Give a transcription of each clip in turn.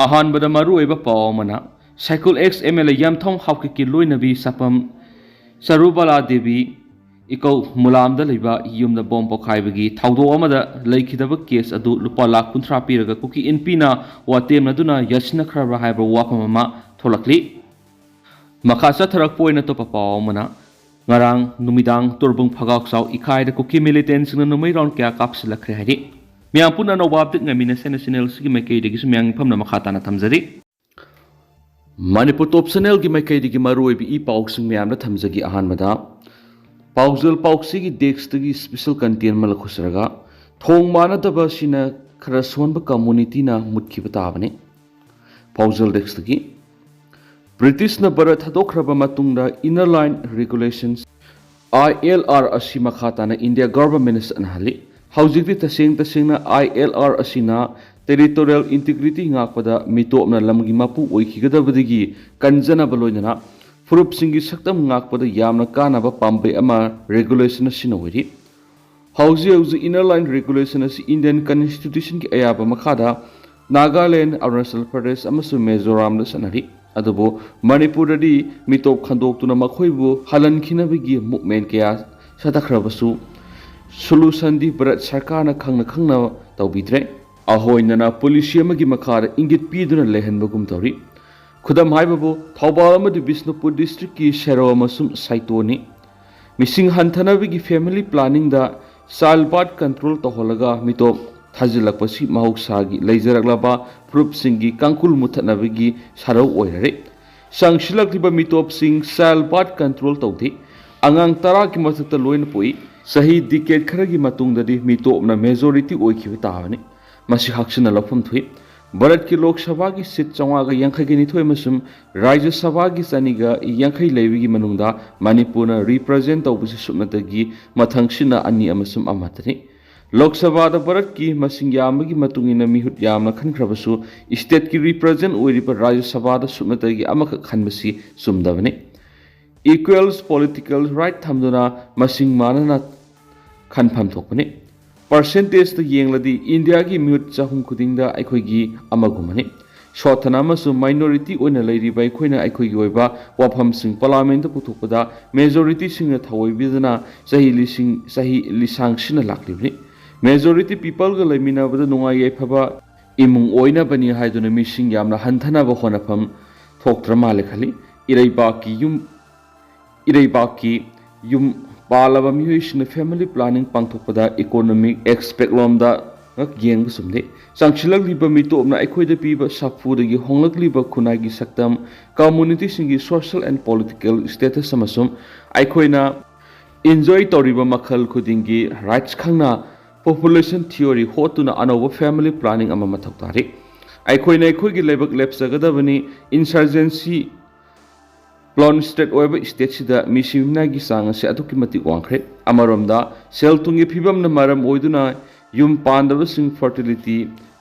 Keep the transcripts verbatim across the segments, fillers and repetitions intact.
ꯑꯍꯥꯟꯕꯗ ꯃꯔꯨꯑꯣꯏꯕ ꯄꯥꯎ ꯑꯃꯅ, ꯁꯥꯏꯀꯨꯜ ꯑꯦꯛꯁ ꯑꯦꯝ ꯑꯦꯜ ꯑꯦ ꯌꯥꯝꯊꯣꯡ ꯍꯥꯎꯀꯤꯛꯀꯤ ꯂꯣꯏꯅꯕꯤ ꯁꯥꯄꯝ ꯆꯔꯨꯕꯥꯂꯥ ꯗꯦꯕꯤ ꯏꯀꯧ ꯃꯨꯂꯥꯝꯗ ꯂꯩꯕ ꯌꯨꯝꯗ ꯕꯣꯝ ꯄꯣꯈꯥꯏꯕꯒꯤ ꯊꯧꯗꯣꯛ ꯑꯃꯗ ꯂꯩꯈꯤꯗꯕ ꯀꯦꯁ ꯑꯗꯨ ꯂꯨꯄꯥ ꯂꯥꯈ ꯀꯨꯟꯊ꯭ꯔꯥ ꯄꯤꯔꯒ ꯀꯨꯀꯤ ꯏꯟꯄꯤꯅ ꯋꯥꯇꯦꯝꯅꯗꯨꯅ ꯌꯥꯁꯤꯟꯅꯈ꯭ꯔꯕ꯭ꯔꯥ ꯍꯥꯏꯕ ꯋꯥꯐꯝ ꯑꯃ ꯊꯣꯛꯂꯛꯂꯤ꯫ ꯃꯈꯥ ꯆꯠꯊꯔꯛꯄ ꯑꯣꯏꯅ ꯑꯇꯣꯞꯄ ꯄꯥꯎ ꯑꯃꯅ, ꯉꯔꯥꯡ ꯅꯨꯃꯤꯗꯥꯡ ꯇꯣꯔꯕꯨꯡ ꯐꯒꯥꯎꯆꯥꯎ ꯏꯀꯥꯏꯗ ꯀꯨꯀꯤ ꯃꯤꯂꯤꯇꯦꯟꯁꯤꯡꯅ ꯅꯣꯡꯃꯩ ꯔꯥꯎꯟ ꯀꯌꯥ ꯀꯥꯞꯁꯤꯜꯂꯛꯈ꯭ꯔꯦ ꯍꯥꯏꯔꯤ꯫ ꯃꯌꯥꯝ ꯄꯨꯟꯅ ꯑꯅꯧꯕ ꯑꯞꯗꯦꯠ ꯉꯥꯏꯃꯤꯟꯅꯁꯦꯅ ꯆꯦꯅꯦꯜ ꯑꯁꯤꯒꯤ ꯃꯥꯏꯀꯩꯗꯒꯤꯁꯨ ꯃꯌꯥꯝꯒꯤ ꯐꯝꯅ ꯃꯈꯥ ꯇꯥꯅ ꯊꯝꯖꯔꯤ꯫ ꯃꯅꯤꯄꯨꯔ ꯇꯣꯞ ꯆꯦꯅꯦꯜꯒꯤ ꯃꯥꯏꯀꯩꯗꯒꯤ ꯃꯔꯨꯑꯣꯏꯕ ꯏ ꯄꯥꯎꯁꯤꯡ ꯃꯌꯥꯝꯗ ꯊꯝꯖꯒꯦ꯫ ꯑꯍꯥꯟꯕꯗ ꯄꯥꯎꯖꯦꯜ ꯄꯥꯎꯆꯦꯒꯤ ꯗꯦꯁ꯭ꯛꯇꯒꯤ ꯁ꯭ꯄꯦꯁꯦꯜ ꯀꯟꯇꯦꯟ ꯑꯃ ꯂꯧꯈꯠꯆꯔꯒ, ꯊꯣꯡ ꯃꯥꯟꯅꯗꯕ ꯑꯁꯤꯅ ꯈꯔ ꯁꯣꯟꯕ ꯀꯝꯃꯨꯅꯤꯇꯤꯅ ꯃꯨꯠꯈꯤꯕ ꯇꯥꯕꯅꯤ꯫ ꯄꯥꯎꯖꯦꯜ ꯗꯦꯁ꯭ꯛꯇꯒꯤ, ꯕ꯭ꯔꯤꯇꯤꯁꯅ ꯚꯥꯔꯠ ꯊꯥꯗꯣꯛꯈ꯭ꯔꯕ ꯃꯇꯨꯡꯗ Inner Line Regulations, I L R, ꯑꯁꯤ ꯃꯈꯥ ꯇꯥꯅ ꯏꯟꯗꯤꯌꯥ ꯒꯚꯔꯟꯃꯦꯟꯠꯅ ꯆꯠꯅꯍꯜꯂꯤ꯫ ꯍꯧꯖꯤꯛꯇꯤ ꯇꯁꯦꯡ ꯇꯁꯦꯡꯅ I L R ꯑꯁꯤꯅ ꯇꯦꯔꯤꯇꯣꯔꯤꯌꯦꯜ ꯏꯟꯇꯤꯒ꯭ꯔꯤꯇꯤ ꯉꯥꯛꯄꯗ ꯃꯤꯇꯣꯞꯅ ꯂꯝꯒꯤ ꯃꯄꯨ ꯑꯣꯏꯈꯤꯒꯗꯕꯗꯒꯤ ꯀꯟꯖꯅꯕ ꯂꯣꯏꯅꯅ ꯐꯨꯔꯨꯞꯁꯤꯡꯒꯤ ꯁꯛꯇꯝ ꯉꯥꯛꯄꯗ ꯌꯥꯝꯅ ꯀꯥꯟꯅꯕ ꯄꯥꯝꯕꯩ ꯑꯃ ꯔꯦꯒꯨꯂꯦꯁꯟ ꯑꯁꯤꯅ ꯑꯣꯏꯔꯤ꯫ ꯍꯧꯖꯤꯛ ꯍꯧꯖꯤꯛ Inner Line Regulation ꯑꯁꯤ ꯏꯟꯗꯤꯌꯟ ꯀꯟꯁꯇꯤꯇ꯭ꯌꯨꯁꯟꯒꯤ ꯑꯌꯥꯕ ꯃꯈꯥꯗ ꯅꯥꯒꯥꯂꯦꯟ, ꯑꯔꯨꯅꯥꯆꯜ ꯄ꯭ꯔꯗꯦꯁ ꯑꯃꯁꯨꯡ ꯃꯤꯖꯣꯔꯥꯝꯗ ꯆꯠꯅꯔꯤ꯫ ꯑꯗꯨꯕꯨ ꯃꯅꯤꯄꯨꯔꯗꯗꯤ ꯃꯤꯇꯣꯞ ꯈꯟꯗꯣꯛꯇꯨꯅ ꯃꯈꯣꯏꯕꯨ ꯍꯜꯍꯟꯈꯤꯅꯕꯒꯤ ꯃꯨꯞꯃꯦꯟ ꯀꯌꯥ ꯆꯠꯊꯈ꯭ꯔꯕꯁꯨ, ꯁꯣꯂꯨꯁꯟꯗꯤ ꯚꯥꯔꯠ ꯁꯔꯀꯥꯔꯅ ꯈꯪꯅ ꯈꯪꯅ ꯇꯧꯕꯤꯗ꯭ꯔꯦ꯫ ꯑꯍꯣꯏꯅꯅ ꯄꯣꯂꯤꯁꯤ ꯑꯃꯒꯤ ꯃꯈꯥꯗ ꯏꯪꯒꯤꯠ ꯄꯤꯗꯨꯅ ꯂꯩꯍꯟꯕꯒꯨꯝ ꯇꯧꯔꯤ꯫ ꯈꯨꯗꯝ ꯍꯥꯏꯕꯕꯨ, ꯊꯧꯕꯥꯜ ꯑꯃꯗꯤ ꯕꯤꯁꯅꯨꯄꯨꯔ ꯗꯤꯁꯇ꯭ꯔꯤꯛꯀꯤ ꯁꯦꯔꯧ ꯑꯃꯁꯨꯡ ꯁꯥꯏꯇꯣꯟꯅꯤ꯫ ꯃꯤꯁꯤꯡ ꯍꯟꯊꯅꯕꯒꯤ ꯐꯦꯃꯤꯂꯤ ꯄ꯭ꯂꯥꯅꯤꯡꯗ ꯆꯥꯏꯜ ꯕꯥꯔꯊ ꯀꯟꯇ꯭ꯔꯣꯜ ꯇꯧꯍꯜꯂꯒ ꯃꯤꯇꯣꯞ ꯊꯥꯖꯤꯜꯂꯛꯄꯁꯤ ꯃꯍꯧꯁꯥꯒꯤ ꯂꯩꯖꯔꯛꯂꯕ ꯐꯨꯔꯨꯞꯁꯤꯡꯒꯤ ꯀꯥꯡꯈꯨꯜ ꯃꯨꯊꯠꯅꯕꯒꯤ ꯁꯔꯧ ꯑꯣꯏꯔꯔꯦ꯫ ꯆꯪꯁꯤꯜꯂꯛꯂꯤꯕ ꯃꯤꯇꯣꯞꯁꯤꯡ ꯆꯥꯏꯜ ꯕꯥꯔꯊ ꯀꯟꯇ꯭ꯔꯣꯜ ꯇꯧꯗꯦ꯫ ꯑꯉꯥꯡ ꯇꯔꯥꯒꯤ ꯃꯊꯛꯇ ꯂꯣꯏꯅ ꯄꯣꯛꯏ꯫ ꯆꯍꯤ ꯗꯤꯀꯦꯠ ꯈꯔꯒꯤ ꯃꯇꯨꯡꯗꯗꯤ ꯃꯤꯇꯣꯞꯅ ꯃꯦꯖꯣꯔꯤꯇꯤ ꯑꯣꯏꯈꯤꯕ ꯇꯥꯕꯅꯤ꯫ ꯃꯁꯤ ꯍꯛꯆꯤꯟꯅ ꯂꯧꯐꯝ ꯊꯣꯛꯏ꯫ ꯚꯥꯔꯠꯀꯤ ꯂꯣꯛ ꯁꯚꯥꯒꯤ ꯁꯤꯠ ꯆꯥꯝꯃꯉꯥꯒ ꯌꯥꯡꯈꯩꯒ ꯅꯤꯊꯣꯏ ꯑꯃꯁꯨꯡ ꯔꯥꯖ꯭ꯌ ꯁꯚꯥꯒꯤ ꯆꯅꯤꯒ ꯌꯥꯡꯈꯩ ꯂꯩꯕꯒꯤ ꯃꯅꯨꯡꯗ ꯃꯅꯤꯄꯨꯔꯅ ꯔꯤꯄ꯭ꯔꯖꯦꯟ ꯇꯧꯕꯁꯤ ꯁꯨꯞꯅꯇꯒꯤ ꯃꯊꯪꯁꯤꯠꯅ ꯑꯅꯤ ꯑꯃꯁꯨꯡ ꯑꯃꯠꯇꯅꯤ꯫ ꯂꯣꯛ ꯁꯚꯥꯗ ꯚꯥꯔꯠꯀꯤ ꯃꯁꯤꯡ ꯌꯥꯝꯕꯒꯤ ꯃꯇꯨꯡ ꯏꯟꯅ ꯃꯤꯍꯨꯠ ꯌꯥꯝꯅ ꯈꯟꯈ꯭ꯔꯕꯁꯨ, ꯁ꯭ꯇꯦꯠꯀꯤ ꯔꯤꯄ꯭ꯔꯖꯦꯟ ꯑꯣꯏꯔꯤꯕ ꯔꯥꯖ꯭ꯌ ꯁꯚꯥꯗ ꯁꯨꯞꯅꯇꯒꯤ ꯑꯃꯈꯛ ꯈꯟꯕꯁꯤ ꯆꯨꯝꯗꯕꯅꯤ꯫ Equals political right ꯊꯝꯗꯨꯅ ꯃꯁꯤꯡ ꯃꯥꯟꯅꯅ ꯈꯟꯐꯝ ꯊꯣꯛꯄꯅꯤ꯫ ꯄꯔꯁꯦꯟꯇꯦꯖꯇ ꯌꯦꯡꯂꯗꯤ ꯏꯟꯗꯤꯌꯥꯒꯤ ꯃꯤꯍꯨꯠ ꯆꯍꯨꯝ ꯈꯨꯗꯤꯡꯗ ꯑꯩꯈꯣꯏꯒꯤ ꯑꯃꯒꯨꯝꯕꯅꯤ꯫ ꯁꯣꯠꯊꯅ ꯑꯃꯁꯨꯡ minority ꯑꯣꯏꯅ ꯂꯩꯔꯤꯕ ꯑꯩꯈꯣꯏꯅ ꯑꯩꯈꯣꯏꯒꯤ ꯑꯣꯏꯕ ꯋꯥꯐꯝꯁꯤꯡ Parliament ꯄꯨꯊꯣꯛꯄꯗ majority ꯁꯤꯡꯅ ꯊꯑꯣꯏꯕꯤꯗꯅ ꯆꯍꯤ ꯂꯤꯁꯤꯡ, ꯆꯍꯤ ꯂꯤꯁꯥꯡ ꯁꯤꯟꯅ ꯂꯥꯛꯂꯤꯕꯅꯤ꯫ Majority people ꯒ ꯂꯩꯃꯤꯟꯅꯕꯗ ꯅꯨꯡꯉꯥꯏ ꯌꯥꯏꯐꯕ ꯏꯃꯨꯡ ꯑꯣꯏꯅꯕꯅꯤ ꯍꯥꯏꯗꯨꯅ ꯃꯤꯁꯤꯡ ꯌꯥꯝꯅ ꯍꯟꯊꯅꯕ ꯍꯣꯠꯅꯐꯝ ꯊꯣꯛꯇ꯭ꯔ ꯃꯥꯜꯂꯦ ꯈꯜꯂꯤ꯫ ꯏꯔꯩꯕꯥꯛꯀꯤ ꯌꯨꯝ ꯏꯔꯩꯕꯥꯛꯀꯤ ꯌꯨꯝ ꯄꯥꯜꯂꯕ ꯃꯤꯑꯣꯏꯁꯤꯡꯅ family planning ꯄꯥꯡꯊꯣꯛꯄꯗ economic aspect ꯂꯣꯝꯗ ꯉꯛ ꯌꯦꯡꯕ ꯆꯨꯝꯗꯦ꯫ ꯆꯪꯁꯤꯜꯂꯛꯂꯤꯕ ꯃꯤꯇꯣꯞꯅ ꯑꯩꯈꯣꯏꯗ ꯄꯤꯕ ꯁꯥꯐꯨꯗꯒꯤ ꯍꯣꯡꯂꯛꯂꯤꯕ ꯈꯨꯟꯅꯥꯏꯒꯤ ꯁꯛꯇꯝ, community ꯁꯤꯡꯒꯤ social and political status ꯑꯃꯁꯨꯡ ꯑꯩꯈꯣꯏꯅ enjoy ꯇꯧꯔꯤꯕ ꯃꯈꯜ ꯈꯨꯗꯤꯡꯒꯤ rights ꯈꯪꯅ population theory ꯍꯣꯠꯇꯨꯅ ꯑꯅꯧꯕ family planning ꯑꯃ ꯃꯊꯧ ꯇꯥꯔꯤ꯫ ꯑꯩꯈꯣꯏꯅ ꯑꯩꯈꯣꯏꯒꯤ ꯂꯥꯏꯕꯛ ꯂꯦꯞꯆꯒꯗꯕꯅꯤ꯫ Insurgency prone state ꯑꯣꯏꯕ state ꯁꯤꯗ ꯃꯤꯁꯤꯡ ꯃꯤꯅꯥꯏꯒꯤ ꯆꯥꯡ ꯑꯁꯤ ꯑꯗꯨꯛꯀꯤ ꯃꯇꯤꯛ ꯋꯥꯡꯈ꯭ꯔꯦ꯫ ꯑꯃꯔꯣꯝꯗ ꯁꯦꯜ ꯊꯨꯝꯒꯤ ꯐꯤꯕꯝꯅ ꯃꯔꯝ ꯑꯣꯏꯗꯨꯅ ꯌꯨꯝ ꯄꯥꯟꯗꯕꯁꯤꯡ fertility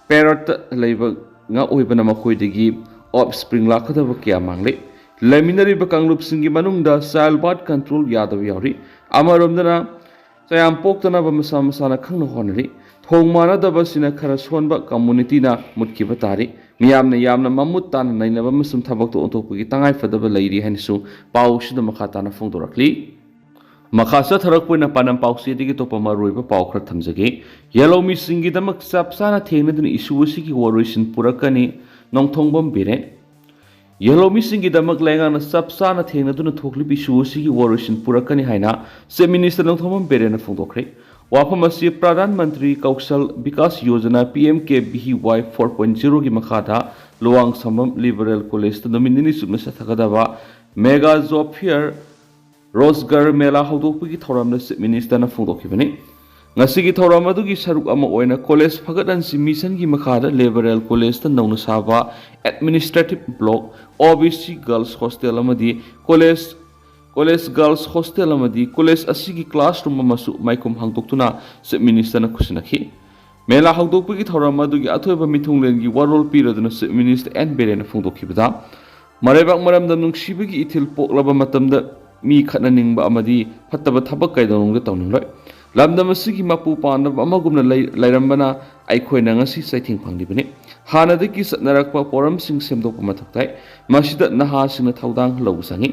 period ꯇ ꯂꯩꯕ ꯉꯥꯛ ꯑꯣꯏꯕꯅ ꯃꯈꯣꯏꯗꯒꯤ offspring ꯂꯥꯛꯀꯗꯕ ꯀꯌꯥ ꯃꯥꯡꯂꯦ꯫ ꯂꯩꯃꯤꯟꯅꯔꯤꯕ ꯀꯥꯡꯂꯨꯞꯁꯤꯡꯒꯤ ꯃꯅꯨꯡꯗ child birth control ꯌꯥꯗꯕ ꯌꯥꯎꯔꯤ꯫ ꯑꯃꯔꯣꯝꯗꯅ ꯆꯌꯥꯝ ꯄꯣꯛꯇꯅꯕ ꯃꯁꯥ ꯃꯁꯥꯅ ꯈꯪꯅ ꯍꯣꯠꯅꯔꯤ꯫ ꯊꯣꯡ ꯃꯥꯟꯅꯗꯕꯁꯤꯅ ꯈꯔ ꯁꯣꯟꯕ community ꯅ ꯃꯨꯠꯈꯤꯕ ꯇꯥꯔꯤ꯫ ꯃꯤꯌꯥꯝꯅ ꯌꯥꯝꯅ ꯃꯃꯨꯠ ꯇꯥꯅ ꯅꯩꯅꯕ ꯑꯃꯁꯨꯡ ꯊꯕꯛꯇ ꯑꯣꯟꯊꯣꯛꯄꯒꯤ ꯇꯉꯥꯏ ꯐꯗꯕ ꯂꯩꯔꯤ ꯍꯥꯏꯅꯁꯨ ꯄꯥꯎ ꯑꯁꯤꯗ ꯃꯈꯥ ꯇꯥꯅ ꯐꯣꯡꯗꯣꯔꯛꯂꯤ꯫ ꯃꯈꯥ ꯆꯠꯊꯔꯛꯄ ꯑꯣꯏꯅ ꯄꯥꯟꯗꯝ ꯄꯥꯎꯆꯦꯗꯒꯤ ꯑꯇꯣꯞꯄ ꯃꯔꯨꯑꯣꯏꯕ ꯄꯥꯎ ꯈꯔ ꯊꯝꯖꯒꯦ꯫ ꯌꯦꯜꯍꯧꯃꯤꯁꯤꯡꯒꯤꯗꯃꯛ ꯆꯞ ꯆꯥꯅ ꯊꯦꯡꯅꯗꯨꯅ issue ꯑꯁꯤꯒꯤ ꯋꯥꯔꯣꯏꯁꯤꯟ ꯄꯨꯔꯛꯀꯅꯤ꯫ ꯅꯣꯡꯊꯣꯡꯕꯝ ꯕꯤꯔꯦꯟ꯫ ꯌꯦꯜꯍꯧꯃꯤꯁꯤꯡꯒꯤꯗꯃꯛ ꯂꯩꯉꯥꯛꯅ ꯆꯞ ꯆꯥꯅ ꯊꯦꯡꯅꯗꯨꯅ ꯊꯣꯛꯂꯤꯕ issue ꯑꯁꯤꯒꯤ ꯋꯥꯔꯣꯏꯁꯤꯟ ꯄꯨꯔꯛꯀꯅꯤ ꯍꯥꯏꯅ Chief Minister ꯅꯣꯡꯊꯣꯝꯕꯝ ꯕꯤꯔꯦꯟꯅ ꯐꯣꯡꯗꯣꯛꯈ꯭ꯔꯦ꯫ ꯋꯥꯐꯝ ꯑꯁꯤ Pradhan Mantri Kaushal Vikas Yojana, P M K V Y four point zero ꯒꯤ ꯃꯈꯥꯗ ꯂꯨꯋꯥꯡꯁꯝꯕꯝ Liberal College ꯇ ꯅꯨꯃꯤꯠ ꯅꯤꯅꯤ ꯆꯨꯞꯅ ꯆꯠꯊꯒꯗꯕ Mega Job Fair ꯔꯣꯖꯒꯔ ꯃꯦꯂꯥ ꯍꯧꯗꯣꯛꯄꯒꯤ ꯊꯧꯔꯝꯗ Chief Minister ꯅ ꯐꯣꯡꯗꯣꯛꯈꯤꯕꯅꯤ꯫ ꯉꯁꯤꯒꯤ ꯊꯧꯔꯝ ꯑꯗꯨꯒꯤ ꯁꯔꯨꯛ ꯑꯃ ꯑꯣꯏꯅ ꯀꯣꯂꯦꯖ ꯐꯒꯠꯍꯟꯁꯤ ꯃꯤꯁꯟꯒꯤ ꯃꯈꯥꯗ ꯂꯤꯕꯔꯦꯜ ꯀꯣꯂꯦꯖꯇ ꯅꯧꯅ ꯁꯥꯕ administrative block, O B C girls hostel ꯑꯃꯗꯤ ꯀꯣꯂꯦꯖ, ꯀꯣꯂꯦꯖ girls hostel ꯑꯃꯗꯤ ꯀꯣꯂꯦꯖ ꯑꯁꯤꯒꯤ classroom ꯑꯃꯁꯨ ꯃꯥꯏꯈꯨꯝ ꯍꯥꯡꯗꯣꯛꯇꯨꯅ Chief Minister ꯅ ꯈꯨꯠꯁꯤꯟꯅꯈꯤ꯫ ꯃꯦꯂꯥ ꯍꯧꯗꯣꯛꯄꯒꯤ ꯊꯧꯔꯝ ꯑꯗꯨꯒꯤ ꯑꯊꯣꯏꯕ ꯃꯤꯊꯨꯡꯂꯦꯟꯒꯤ ꯋꯥꯔꯣꯜ ꯄꯤꯔꯗꯨꯅ Chief Minister N ꯕꯤꯔꯦꯟꯅ ꯐꯣꯡꯗꯣꯛꯈꯤꯕꯗ, ꯃꯔꯩꯕꯥꯛ ꯃꯔꯝꯗꯝ ꯅꯨꯡꯁꯤꯕꯒꯤ ꯏꯊꯤꯜ ꯄꯣꯛꯂꯕ ꯃꯇꯝꯗ ꯃꯤ ꯈꯠꯅꯅꯤꯡꯕ ꯑꯃꯗꯤ ꯐꯠꯇꯕ ꯊꯕꯛ ꯀꯩꯗꯧꯅꯨꯡꯗ ꯇꯧꯅꯤꯡꯂꯣꯏ꯫ ꯂꯝꯗꯝ ꯑꯁꯤꯒꯤ ꯃꯄꯨ ꯄꯥꯟꯗꯕ ꯑꯃꯒꯨꯝꯅ ꯂꯩ-, ꯂꯩꯔꯝꯕꯅ ꯑꯩꯈꯣꯏꯅ ꯉꯁꯤ ꯆꯩꯊꯦꯡ ꯐꯪꯂꯤꯕꯅꯤ꯫ ꯍꯥꯟꯅꯗꯒꯤ ꯆꯠꯅꯔꯛꯄ ꯄꯣꯔꯝꯁꯤꯡ ꯁꯦꯝꯗꯣꯛꯄ ꯃꯊꯧ ꯇꯥꯏ꯫ ꯃꯁꯤꯗ ꯅꯍꯥꯁꯤꯡꯅ ꯊꯧꯗꯥꯡ ꯂꯧꯕ ꯆꯪꯏ꯫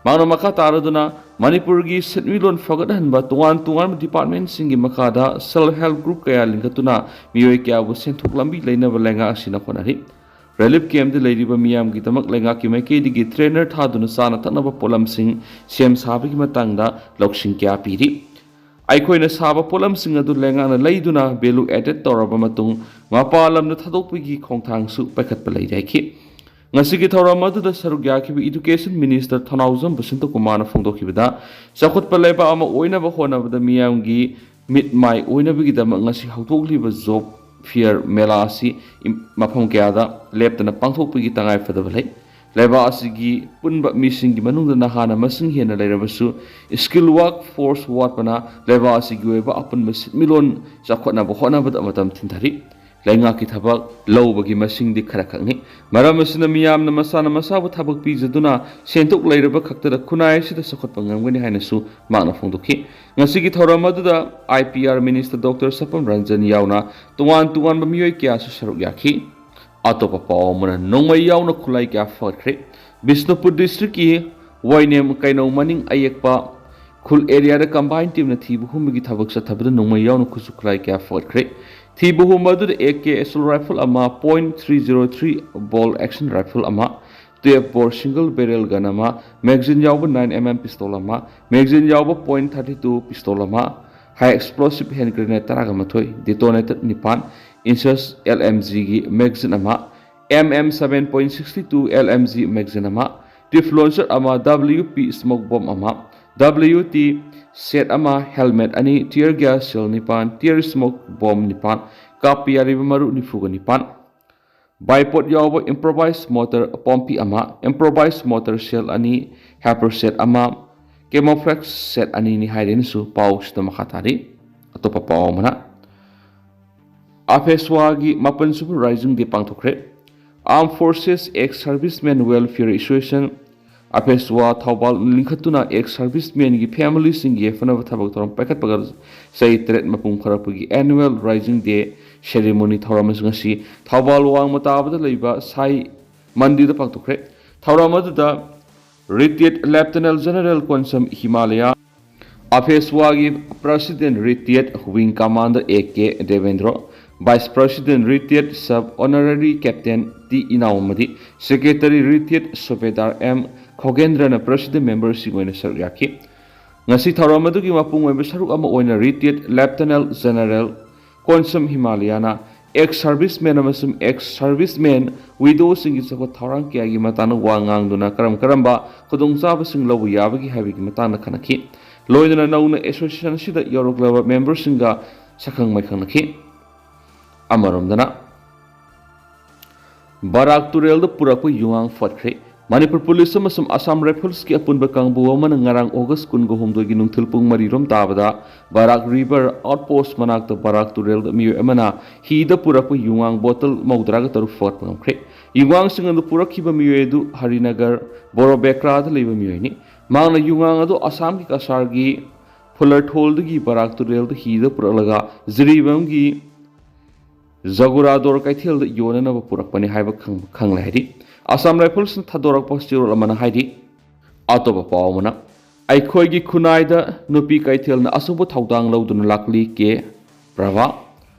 ꯃꯍꯥꯛꯅ ꯃꯈꯥ ꯇꯥꯔꯗꯨꯅ, ꯃꯅꯤꯄꯨꯔꯒꯤ ꯁꯦꯟꯃꯤꯠꯂꯣꯟ ꯐꯒꯠꯍꯟꯕ ꯇꯣꯉꯥꯟ ꯇꯣꯉꯥꯟꯕ departmentꯁꯤꯡꯒꯤ ꯃꯈꯥꯗ self help group ꯀꯌꯥ ꯂꯤꯡꯈꯠꯇꯨꯅ ꯃꯤꯑꯣꯏ ꯀꯌꯥꯕꯨ ꯁꯦꯟꯊꯣꯛ ꯂꯝꯕꯤ ꯂꯩꯅꯕ ꯂꯩꯉꯥꯛ ꯑꯁꯤꯅ ꯍꯣꯠꯅꯔꯤ꯫ Relief campꯇ ꯂꯩꯔꯤꯕ ꯃꯤꯌꯥꯝꯒꯤꯗꯃꯛ ꯂꯩꯉꯥꯛꯀꯤ ꯃꯥꯏꯀꯩꯗꯒꯤ trainer ꯊꯥꯗꯨꯅ ꯆꯥꯅ ꯊꯛꯅꯕ ꯄꯣꯠꯂꯝꯁꯤꯡ ꯁꯦꯝ ꯁꯥꯕꯒꯤ ꯃꯇꯥꯡꯗ ꯂꯧꯁꯤꯡ ꯀꯌꯥ ꯄꯤꯔꯤ꯫ ꯑꯩꯈꯣꯏꯅ ꯁꯥꯕ ꯄꯣꯠꯂꯝꯁꯤꯡ ꯑꯗꯨ ꯂꯩꯉꯥꯛꯅ ꯂꯩꯗꯨꯅ value added ꯇꯧꯔꯕ ꯃꯇꯨꯡ ꯃꯄꯥꯟ ꯂꯝꯗ ꯊꯥꯗꯣꯛꯄꯒꯤ ꯈꯣꯡꯊꯥꯡꯁꯨ ꯄꯥꯏꯈꯠꯄ ꯂꯩꯔꯦ ꯍꯥꯏꯈꯤ꯫ ꯉꯁꯤꯒꯤ ꯊꯧꯔꯝ ꯑꯗꯨꯗ ꯁꯔꯨꯛ ꯌꯥꯈꯤꯕ Education Minister ꯊꯧꯅꯥꯎꯖꯝ ꯕꯁꯟꯇ ꯀꯨꯃꯥꯔꯅ ꯐꯣꯡꯗꯣꯛꯈꯤꯕꯗ, ꯆꯥꯎꯈꯠꯄ ꯂꯩꯕꯥꯛ ꯑꯃ ꯑꯣꯏꯅꯕ ꯍꯣꯠꯅꯕꯗ ꯃꯤꯌꯥꯝꯒꯤ ꯃꯤꯠ ꯃꯥꯏ ꯑꯣꯏꯅꯕꯒꯤꯗꯃꯛ ꯉꯁꯤ ꯍꯧꯗꯣꯛꯂꯤꯕ job fair ꯃꯦꯂꯥ ꯑꯁꯤ ꯏꯝ-, ꯃꯐꯝ ꯀꯌꯥꯗ ꯂꯦꯞꯇꯅ ꯄꯥꯡꯊꯣꯛꯄꯒꯤ ꯇꯉꯥꯏ ꯐꯗꯕ ꯂꯩ꯫ ꯂꯩꯕꯥꯛ ꯑꯁꯤꯒꯤ ꯄꯨꯟꯕ ꯃꯤꯁꯤꯡꯒꯤ ꯃꯅꯨꯡꯗ ꯅꯍꯥꯅ ꯃꯁꯤꯡ ꯍꯦꯟꯅ ꯂꯩꯔꯕꯁꯨ, skill work force ꯋꯥꯠꯄꯅ ꯂꯩꯕꯥꯛ ꯑꯁꯤꯒꯤ ꯑꯣꯏꯕ ꯑꯄꯨꯟꯕ ꯁꯦꯟꯃꯤꯠꯂꯣꯟ ꯆꯥꯎꯈꯠꯅꯕ ꯍꯣꯠꯅꯕꯗ ꯃꯇꯝ ꯊꯤꯟꯊꯔꯤ꯫ ꯂꯩꯉꯥꯛꯀꯤ ꯊꯕꯛ ꯂꯧꯕꯒꯤ ꯃꯁꯤꯡꯗꯤ ꯈꯔꯈꯛꯅꯤ꯫ ꯃꯔꯝ ꯑꯁꯤꯅ ꯃꯤꯌꯥꯝꯅ ꯃꯁꯥꯅ ꯃꯁꯥꯕꯨ ꯊꯕꯛ ꯄꯤꯖꯗꯨꯅ ꯁꯦꯟꯊꯣꯛ ꯂꯩꯔꯕ ꯈꯛꯇꯗ ꯈꯨꯟꯅꯥꯏ ꯑꯁꯤꯗ ꯆꯥꯎꯈꯠꯄ ꯉꯝꯒꯅꯤ ꯍꯥꯏꯅꯁꯨ ꯃꯍꯥꯛꯅ ꯐꯣꯡꯗꯣꯛꯈꯤ꯫ ꯉꯁꯤꯒꯤ ꯊꯧꯔꯝ ꯑꯗꯨꯗ I P R Minister Doctor ꯁꯄꯝ Ranjan ꯌꯥꯎꯅ ꯇꯣꯉꯥꯟ ꯇꯣꯉꯥꯟꯕ ꯃꯤꯑꯣꯏ ꯀꯌꯥꯁꯨ ꯁꯔꯨꯛ ꯌꯥꯈꯤ꯫ ꯑꯇꯣꯞꯄ ꯄꯥꯎ ꯑꯃꯅ, ꯅꯣꯡꯃꯩ ꯌꯥꯎꯅ ꯈꯨꯠꯂꯥꯏ ꯀꯌꯥ ꯐꯒꯠꯈ꯭ꯔꯦ꯫ ꯕꯤꯁꯅꯨꯄꯨꯔ districtꯀꯤ ꯋꯥꯏꯅꯦꯝ ꯀꯩꯅꯧ ꯃꯅꯤꯡ ꯑꯌꯦꯛꯄ ꯈꯨꯜ areaꯗ combine teamꯅ ꯊꯤꯕ ꯍꯨꯝꯕꯒꯤ ꯊꯕꯛ ꯆꯠꯊꯕꯗ ꯅꯣꯡꯃꯩ ꯌꯥꯎꯅ ꯈꯨꯠꯁꯨ ꯈꯨꯠꯂꯥꯏ ꯀꯌꯥ ꯐꯒꯠꯈ꯭ꯔꯦ꯫ ꯊꯤꯕ ꯍꯨꯝꯕ ꯑꯗꯨꯗ A K assault rifle ꯑꯃ, point three zero three bolt action rifle ꯑꯃ, twelve bore single barrel gun ꯑꯃ, magazine ꯌꯥꯎꯕ nine M M pistol ꯑꯃ, magazine ꯌꯥꯎꯕ point thirty two pistol ꯑꯃ, high explosive hand grenade ꯇꯔꯥꯒ ꯃꯥꯊꯣꯏ, detonator ꯅꯤꯄꯥꯟ, inches L M Gꯒꯤ magazine ꯑꯃ, M M seven point sixty two L M G magazine ꯑꯃ, tube launcher ꯑꯃ, W P smoke bomb ꯑꯃ, W T set ꯑꯃ, helmet ꯑꯅꯤ, tear gas shell ꯅꯤꯄꯥꯟ, tear smoke bomb ꯅꯤꯄꯥꯟ, ꯀꯥꯞꯄ ꯌꯥꯔꯤꯕ ꯃꯔꯨ ꯅꯤꯐꯨꯒ ꯅꯤꯄꯥꯟ, bipod ꯌꯥꯎꯕ improvised mortar ꯄꯣꯝꯄꯤ ꯑꯃ, improvised mortar shell ꯑꯅꯤ, helper set ꯑꯃ, camouflage set ꯑꯅꯤꯅꯤ ꯍꯥꯏꯔꯦꯅꯁꯨ ꯄꯥꯎꯁꯤꯗ ꯃꯈꯥ ꯇꯥꯔꯤ꯫ ꯑꯇꯣꯞꯄ ꯄꯥꯎ ꯑꯃꯅ, ꯑꯐꯦꯁ꯭ꯋꯥꯒꯤ ꯃꯥꯄꯟꯁꯨꯕ Rising Day ꯄꯥꯡꯊꯣꯛꯈ꯭ꯔꯦ꯫ Armed Forces Ex Servicemen Welfare Association, ꯑꯐꯦꯁꯋꯥ Thoubal ꯂꯤꯡꯈꯠꯇꯨꯅ ex servicemenꯒꯤ familyꯁꯤꯡꯒꯤ ꯌꯥꯏꯐꯅꯕ ꯊꯕꯛ ꯊꯧꯔꯝ ꯄꯥꯏꯈꯠꯄꯒ ꯆꯍꯤ ꯇꯔꯦꯠ ꯃꯄꯨꯡ ꯐꯥꯔꯛꯄꯒꯤ annual rising day ceremony ꯊꯧꯔꯝ ꯑꯁꯤ ꯉꯁꯤ ꯊꯧꯕꯥꯜ ꯋꯥꯡꯃ ꯇꯥꯕꯗ ꯂꯩꯕ ꯁꯥꯏ ꯃꯟꯗꯤꯔꯗ ꯄꯥꯡꯊꯣꯛꯈ꯭ꯔꯦ꯫ ꯊꯧꯔꯝ ꯑꯗꯨꯗ Retired Lieutenant General Konsam Himalaya, ꯑꯐꯦꯁꯋꯥꯒꯤ President Retired Wing Commander A K Debendro, Vice President Retired Sub Honorary Captain T Inao ꯑꯃꯗꯤ Secretary Retired Subedar ꯑꯦꯝ ꯈꯣꯒꯦꯟꯗ꯭ꯔꯅ President memberꯁꯤꯡ ꯑꯣꯏꯅ ꯁꯔꯨꯛ ꯌꯥꯈꯤ꯫ ꯉꯁꯤ ꯊꯧꯔꯝ ꯑꯗꯨꯒꯤ ꯃꯄꯨꯡ ꯑꯣꯏꯕ ꯁꯔꯨꯛ ꯑꯃ ꯑꯣꯏꯅ Retired Lieutenant General Konsam ꯍꯤꯃꯥꯂꯌꯥꯅ ex servicemen ꯑꯃꯁꯨꯡ ex servicemen widowꯁꯤꯡꯒꯤ ꯆꯥꯎꯈꯠ ꯊꯧꯔꯥꯡ ꯀꯌꯥꯒꯤ ꯃꯇꯥꯡꯗ ꯋꯥ ꯉꯥꯡꯗꯨꯅ ꯀꯔꯝ ꯀꯔꯝꯕ ꯈꯨꯗꯣꯡꯆꯥꯕꯁꯤꯡ ꯂꯧꯕ ꯌꯥꯕꯒꯦ ꯍꯥꯏꯕꯒꯤ ꯃꯇꯥꯡꯗ ꯈꯟꯅꯈꯤ꯫ ꯂꯣꯏꯅꯅ ꯅꯧꯅ association ꯑꯁꯤꯗ ꯌꯧꯔꯛꯂꯕ memberꯁꯤꯡꯒ ꯁꯛꯈꯪ ꯃꯥꯏꯈꯪꯅꯈꯤ꯫ ꯑꯃꯔꯣꯝꯗꯅ ꯕꯔꯥꯛ ꯇꯨꯔꯦꯜꯗ ꯄꯨꯔꯛꯄ ꯌꯨꯉꯥꯡ ꯐꯠꯈ꯭ꯔꯦ꯫ ꯃꯅꯤꯄꯨꯔ ꯄꯨꯂꯤꯁ ꯑꯃꯁꯨꯡ ꯑꯁꯥꯝ ꯔꯥꯏꯐꯜꯁꯀꯤ ꯑꯄꯨꯟꯕ ꯀꯥꯡꯕꯨ ꯑꯃꯅ ꯉꯔꯥꯡ ꯑꯣꯒꯁ ꯀꯨꯟꯒ ꯍꯨꯝꯗꯣꯏꯒꯤ ꯅꯨꯡꯊꯤꯜ ꯄꯨꯡ ꯃꯔꯤ ꯔꯣꯝ ꯇꯥꯕꯗ ꯕꯔꯥꯛ river outpost ꯃꯅꯥꯛꯇ ꯕꯔꯥꯛ ꯇꯨꯔꯦꯜꯗ ꯃꯤꯑꯣꯏ ꯑꯃꯅ ꯍꯤꯗ ꯄꯨꯔꯛꯄ ꯌꯨꯉꯥꯡ ꯕꯣꯇꯜ ꯃꯧꯗ꯭ꯔꯥꯒ ꯇꯔꯨꯛ ꯐꯒꯠꯄ ꯉꯝꯈ꯭ꯔꯦ꯫ ꯌꯨꯉꯥꯡꯁꯤꯡ ꯑꯗꯨ ꯄꯨꯔꯛꯈꯤꯕ ꯃꯤꯑꯣꯏ ꯑꯗꯨ ꯍꯔꯤꯅꯒꯔ ꯕꯣꯔꯣꯕꯦꯀ꯭ꯔꯥꯗ ꯂꯩꯕ ꯃꯤꯑꯣꯏꯅꯤ꯫ ꯃꯍꯥꯛꯅ ꯌꯨꯉꯥꯡ ꯑꯗꯨ ꯑꯁꯥꯝꯒꯤ ꯀꯁꯥꯔꯒꯤ ꯐꯨꯂꯔꯊꯣꯜꯗꯒꯤ ꯕꯔꯥꯛ ꯇꯨꯔꯦꯜꯗ ꯍꯤꯗ ꯄꯨꯔꯛꯂꯒ ꯖꯤꯔꯤꯕꯥꯝꯒꯤ ꯖꯒꯨꯔꯥꯗꯣꯔ ꯀꯩꯊꯦꯜꯗ ꯌꯣꯟꯅꯅꯕ ꯄꯨꯔꯛꯄꯅꯤ ꯍꯥꯏꯕ ꯈꯪ-, ꯈꯪꯂꯦ ꯍꯥꯏꯔꯤ꯫ ꯑꯁꯥꯝ ꯔꯥꯏꯐꯜꯁꯅ ꯊꯥꯗꯣꯔꯛꯄ ꯆꯦꯔꯣꯜ ꯑꯃꯅ ꯍꯥꯏꯔꯤ꯫ ꯑꯇꯣꯞꯄ ꯄꯥꯎ ꯑꯃꯅ, ꯑꯩꯈꯣꯏꯒꯤ ꯈꯨꯟꯅꯥꯏꯗ ꯅꯨꯄꯤ ꯀꯩꯊꯦꯜꯅ ꯑꯆꯧꯕ ꯊꯧꯗꯥꯡ ꯂꯧꯗꯨꯅ ꯂꯥꯛꯂꯤ꯫ ꯀꯦ ꯄ꯭ꯔꯚꯥ꯫